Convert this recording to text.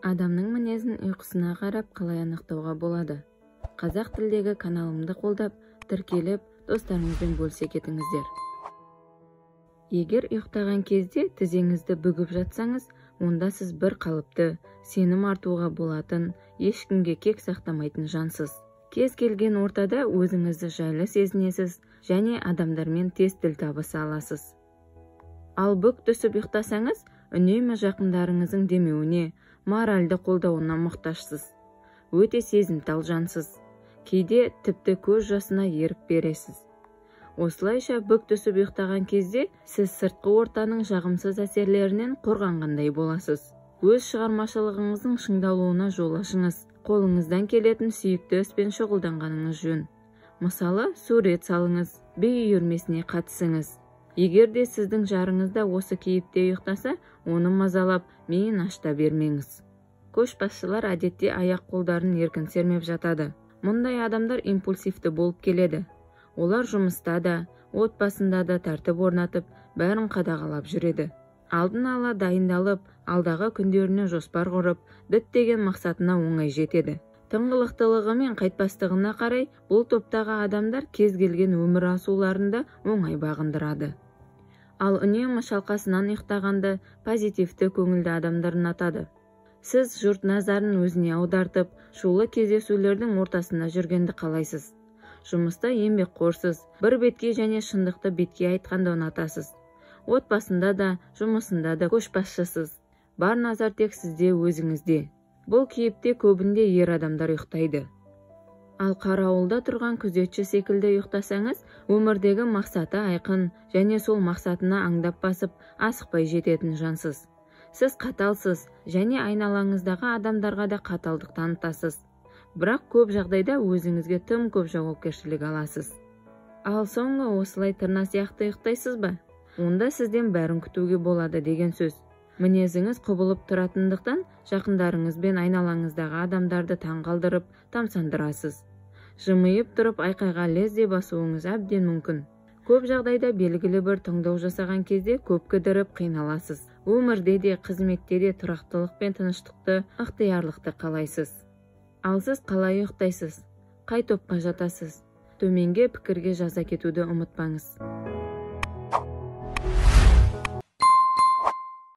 Адамның мінезін ұйқысына қарап қалай анықтауға болады? Қазақ тілдегі каналымды қолдап, тіркеліп, достарыңызбен бөлісе кетіңіздер. Егер ұйықтаған кезде тізеңізді бүгіп жатсаңыз, онда сіз бір қалыпты, сенім артуға болатын, ешкімге кек сақтамайтын жансыз. Кез келген ортада өзіңізді жайлы сезінесіз және адамдармен тез тіл табыса аласыз. Ал бүк түсіп ұйықтасаңыз, үнемі жақындарыңыздың демеуіне, моральды қолдауына мұқтажсыз. Өте сезімтал жансыз. Кейде тіпті көз жасына ерік бересіз. Осылайша бүк түсіп ұйықтаған кезде сіз сыртқы ортаның жағымсыз әсерлерінен қорғанғандай боласыз. Өз шығармашылығыңыздың шыңдалуына жол ашыңыз. Қолыңыздан келетін сүйікті іспен шұғылданғаныңыз жөн. Мысалы, сурет салыңыз, би үйірмесіне қатысыңыз. Егер де сіздің жарыңыз да осы кейіпте ұйықтаса, оны мазалап, миын ашта бермеңіз. Көшбасшылар әдетте аяқ қолдарын еркін сермеп жатады. Мұндай адамдар импульсивті болып келеді. Олар жұмыста да, отбасында да тәртіп орнатып, бәрін қадағалап жүреді. Алдын ала дайындалып, алдағы күндеріне жоспар құрып, діттеген мақсатына оңай жетеді. Тыңғылықтылығы мен қайтпастығына қарай, бұл топтағы адамдар кез келген өмір асуларында оңай бағындырады. Ал үнемі шалқасынан ұйықтағанды позитивті көңілді адамдар ұнатады. Сіз жұрт назарын өзіне аудартып, шулы кездесулердің ортасында жүргенді қалайсыз. Жұмыста еңбекқорсыз, бір бетке және шындықты бетке айтқанды ұнатасыз. Отбасында да, жұмысында да көшбасшысыз. Бар назар тек сізде, өзіңізде. Бұл кейіпте көбінде ер адамдар ұйықтайды. Ал қарауылда тұрған күзетші секілді ұйықтасаңыз, өмірдегі мақсаты айқын және сол мақсатына аңдап басып, асықпай жететін жансыз. Сіз қаталсыз және айналаңыздағы адамдарға да қаталдық танытасыз. Бірақ көп жағдайда өзіңізге тым көп жауапкершілік аласыз. Ал соңғы осылай тырна сияқты ұйықтайсыз ба? Онда сізден бәрін күтуге болады деген сөз. Мінезіңіз құбылып тұратындықтан жақындарыңыз бен айналаңыздағы адамдарды таңғалдырып, тамсандырасыз. Жымиып тұрып айқайға лезде басуыңыз әбден мүмкін. Көп жағдайда белгілі бір таңдау жасаған кезде көп кідіріп қиналасыз. Өмірде де, қызметте де тұрақтылық пен тыныштықты, ықтиярлықты қалайсыз. Ал сіз қалай ұйықтайсыз? Қай топқа жатасыз? Төменге пікірге жаза кетуді ұмытпаңыз.